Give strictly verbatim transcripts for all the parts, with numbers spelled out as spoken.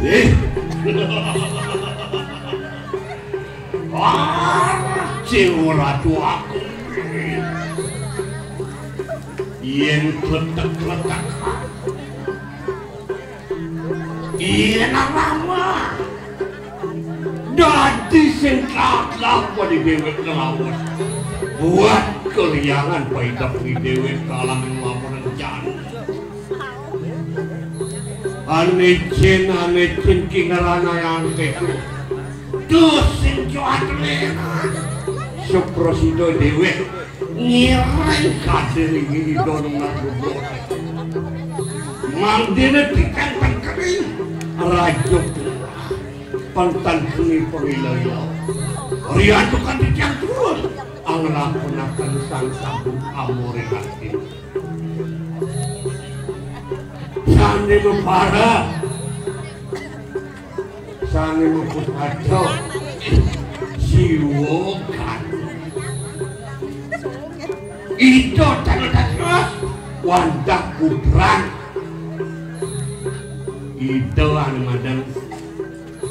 Eh. Ah, Dewa Ratu Agung. Yen kletek-kletek. Yen lama. Dadi sing kalah padi dhewek nglawan. Buat keliangan paidap dhewek kalang lamun rencana. Ane cen, ane cen ki ngeranayang keku. Duh, sing kuat lena. Suprasida dhewek ngiring kadir ing Ida Nengah Rubot. Mangdene dikanteng kering. Raja Penten geni pengilaya. Riantukan titiang turun. Anglakunaken sang sabun amore hati. Sane mepara. Sane mepus kaca. Siwogan. Ida tanah terus. Wandah putran. Ida anu madang.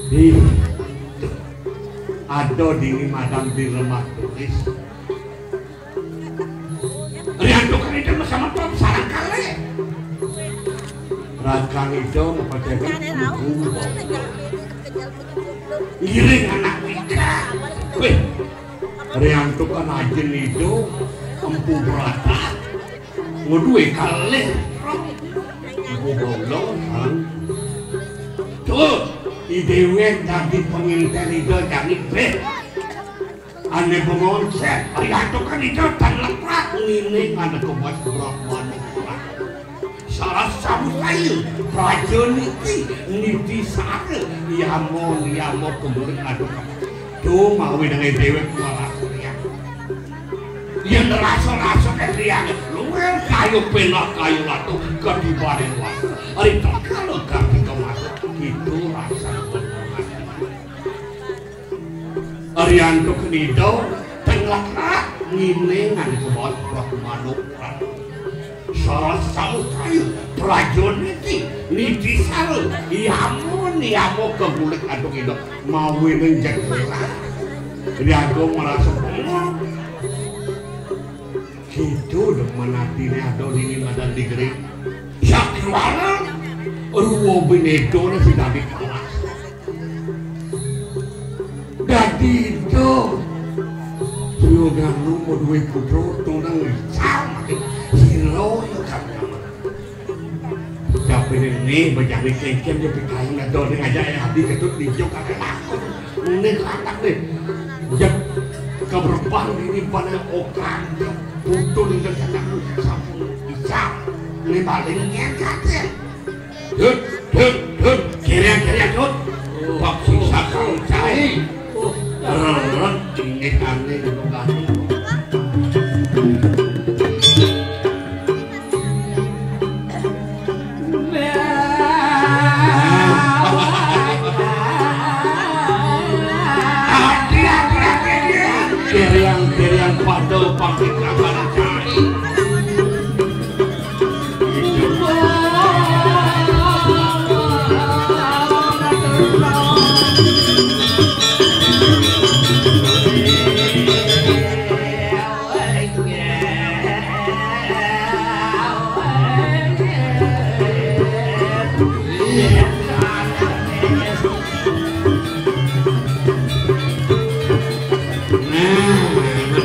Ih. Ada dini madang di lemah tulis. Riantukan itu sama top sarang kali. Rakang itu mempacaikan buku. Ngiring anak nikah. Weh, riantukan aja itu empu berata. Ngeduwe kalih. Ibu Bolo, sareng. Tuh, i dhewe dadi penginten Ida jani beh. Ane pengonsen, riantukan Ida tan lepat ngene ngene kebas Brahmana. Salah sabu saya, praja niti, niti sare, yamo, yamo kemudian adu. Tuh, mawi dengan dhewe malah riang. Yen rasa-rasa ketriane luwih kayu penak kayu latu kedibane watu. Ari tekalo ganti kemas gitu rasa. Ari antuk nido tengah ngine ngan kebot bot manuk. Salah salah kayu prajoniti niti saru yamun yamu kegulik antuk ido. Mawi nang jagela. Riago merasa bengong. Gitu dong menatine ada dingin madan digering. Sakiwala ruwo binedone si dadi palas. Dadi itu Sio ganu mau duwe putra tunang sama silo yang kami. Tapi ini bejani kengkem dia pikain atau ini ngajak yang habis ketut dijok kagak laku. Ini lantak nih. Jak keberpan ini pada okan putu nih kan kata sampun bisa. Ini paling ngekat ya. Dut, dut, dut. Kirian, kirian, dut. Bab sisa kang cai. Reret ini aneh dulu kan. Nah, bener.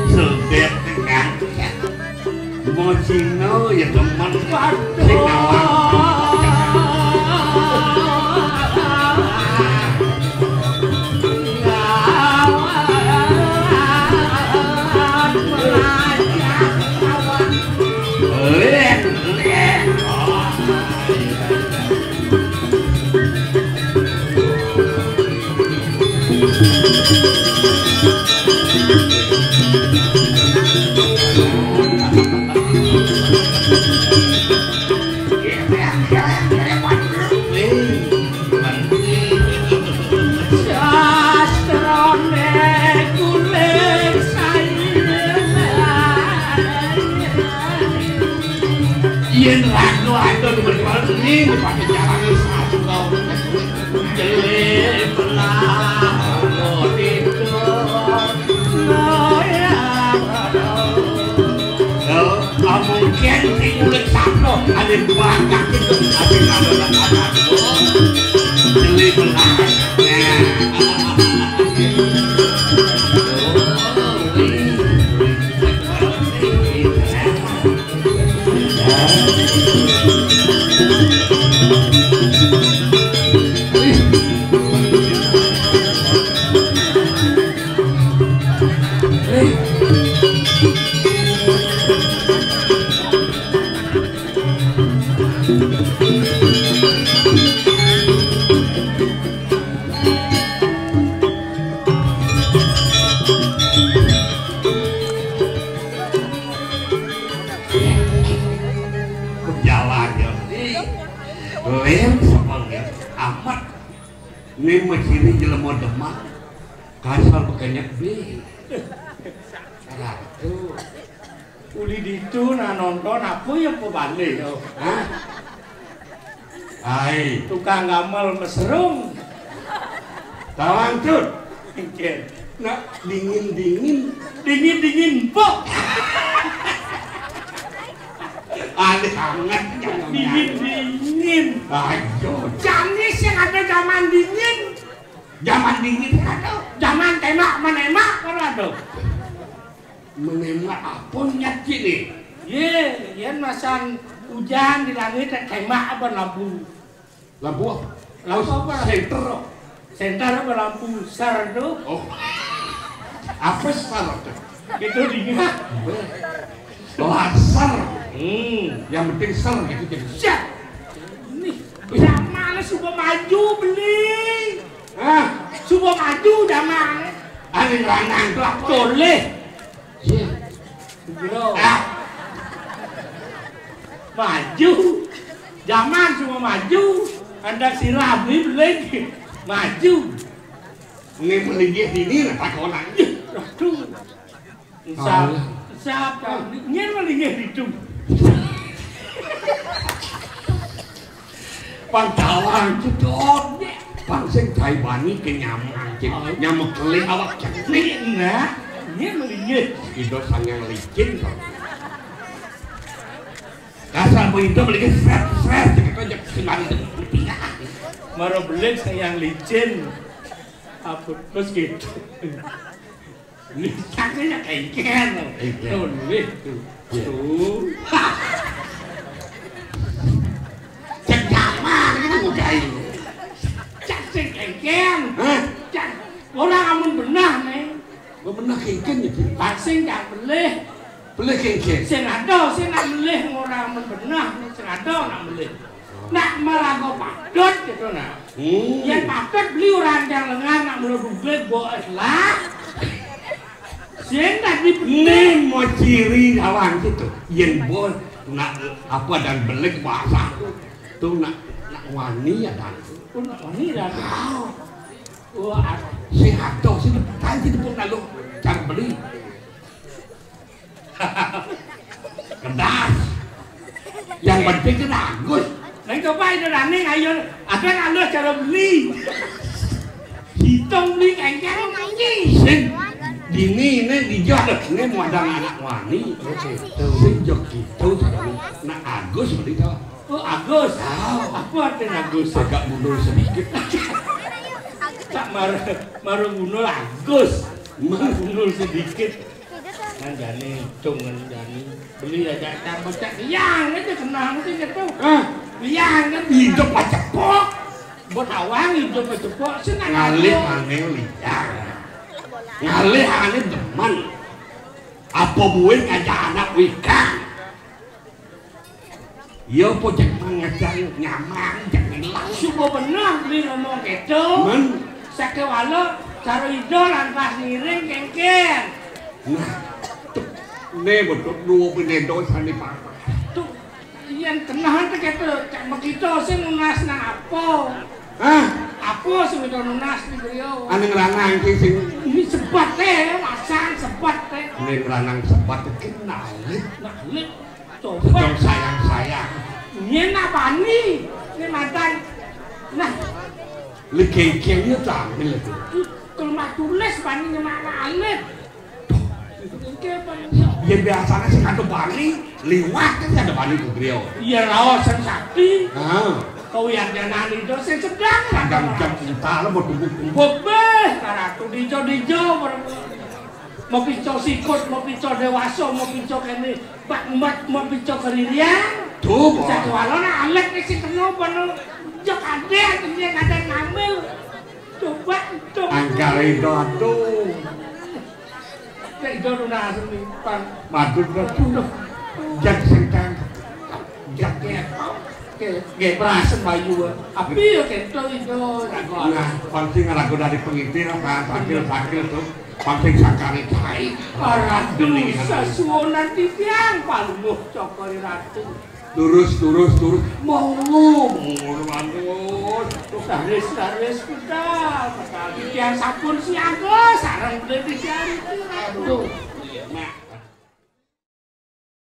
Sebet tekan. Mau Cino ya demen. Waduh. Sing ngawang. Yen rado-ado di Banyuwangi, dipakai carane sastra. Jele belah, rado itu. Lho, mungkin sing ulik sapa, ada bakat itu, ada rado-rado. Jele belah. Nah. Jalan ya. Lem sama lem. Amat. Ini masih ini jelema demak. Kasar bekenya be. Ratu. Uli ditu nah nonton apa ya pebale ya? Hah? Ai. Tukang gamel meserung. Tawang tut. Nggih. Nak dingin-dingin. Dingin-dingin, Mbok. Aneh banget. Dingin-dingin. Ayo. Jane sing ada zaman dingin. Zaman dingin kan ada. Zaman tembak menembak kan ada. Menembak apa niat kene? Ye, yen masang hujan di langit tembak apa lampu? Lampu apa? Lampu apa? Senter. Senter apa lampu sar tu? Oh. Apa sar tu? Itu dia. Laser. Hmm. Yang penting ser gitu jadi. Siap. Nih, zaman sudah maju beli. Hah? Sudah maju zaman. Ada lanang tu apa? Boleh. Iya. Bro. Ah. Maju. Zaman semua maju. Anda sirah beli beli. Maju. Ini melinggih ini lah takonan. Aduh. Insap. Insap. Ini melinggih itu. Pantawang cedot. Pang sing gawe bani kenyaman, Cik. Oh. Nyamuk kelih awak cenik, nah. Ini melinggih. Ido sangang licin to. Kasar mau itu melinggih sret, sret, cek itu aja sing bani itu. Maro belik sangang licin. Abut bos gitu. Ini caknya kengken. Iya. Tuh, nih, tuh. Iya. Tuh. Cek jaman ini mudahi. Cak sing kengken. Hah? Cak ora amun benah nih. Gua benah kengken ya, Cik. Lah sing gak belih. Belih kengken. Sing ada sing nak belih ora amun benah, sing ada nak belih. Nak maraga patut gitu nah. Hmm. Yen patut beli orang yang lengan nak mula duwe mbok lah. Sing tadi Ini mau ciri lawan gitu. Yen bos nak apa dan belik bahasa tu nak nak wani ya dan. Oh, nak wani dan. Ah. Oh, ada. Sing ada sing tadi pun lalu cari beli. Kedas. Penting kan Agus. Lah coba itu running, ayo. Ada kalau cara beli. Hitung beli kengkeng iki. Sing dini ini dijak ini mau ada anak wani. Sing jok gitu. Nah, Agus beli to. Oh, Agus. Apa artinya Agus? Agak mundur sedikit. Tak mar maru mundur Agus. Maru mundur sedikit. Nang jani, cung nang jani. Beli aja cang becek. Yang aja kenang sih gitu. Ah, yang kan hidup aja kok. Buat awang hidup aja kok. Sing nang ngalih ane liar. Ngalih ane demen. Apa buin ngajak anak wikang? Iya, apa cek mangajar nyamang, cek ngelah. Suka bener beli ngomong gitu. Men. Sakewala cara ida lantas ngiring kengken. Nah, tuh, ne betul dua pinendo sani papa. Tuh, yang kenal tuh gitu, cek begitu sih nunas nang apa? Hah? Apa sih udah nunas di beliau? Ane ngeranang ki sing ini sebat teh, masang sebat teh. Ane ngeranang sebat kenal. Nah, ini coba. Dong sayang-sayang. Ini nak bani, ini mantan. Nah, lagi kengkennya tampil itu. Kalau mak tulis bani nyemak alit. Ini apa ini? Ya biasanya sih kado bani, liwat kan ada bani ku griyo. Iya raos sing sakti. Ah. Kau yang jangan itu sing sedang. Sedang jam kita lo mau tumbuk-tumbuk. Beh, karatu dijo-dijo. Mau pico sikut, mau pico dewasa, mau pico kene, bak mat, mau pico keririan. Tuh, Bos. Satu alona alek nih sing kena apa no? Jok ade, artinya kadang ngambil. Coba, coba. Angkar itu, aduh. Nek ijo nunas ning pan. Madut, aduh. Jak sing kang. Jak ketok. Ke, nggih, prasen bayu. Api ya ketok ijo. Nah, penting lagu dari penginti, kan, sakil-sakil tuh. Penting sakare cai. Paradu sasuwunan titiang, palungguh cokor ratu. Lurus, lurus, lurus. Monggo, monggo, monggo. Laris, laris, budal. Titiang sampun siaga, sareng beli titiang. Aduh. Nah.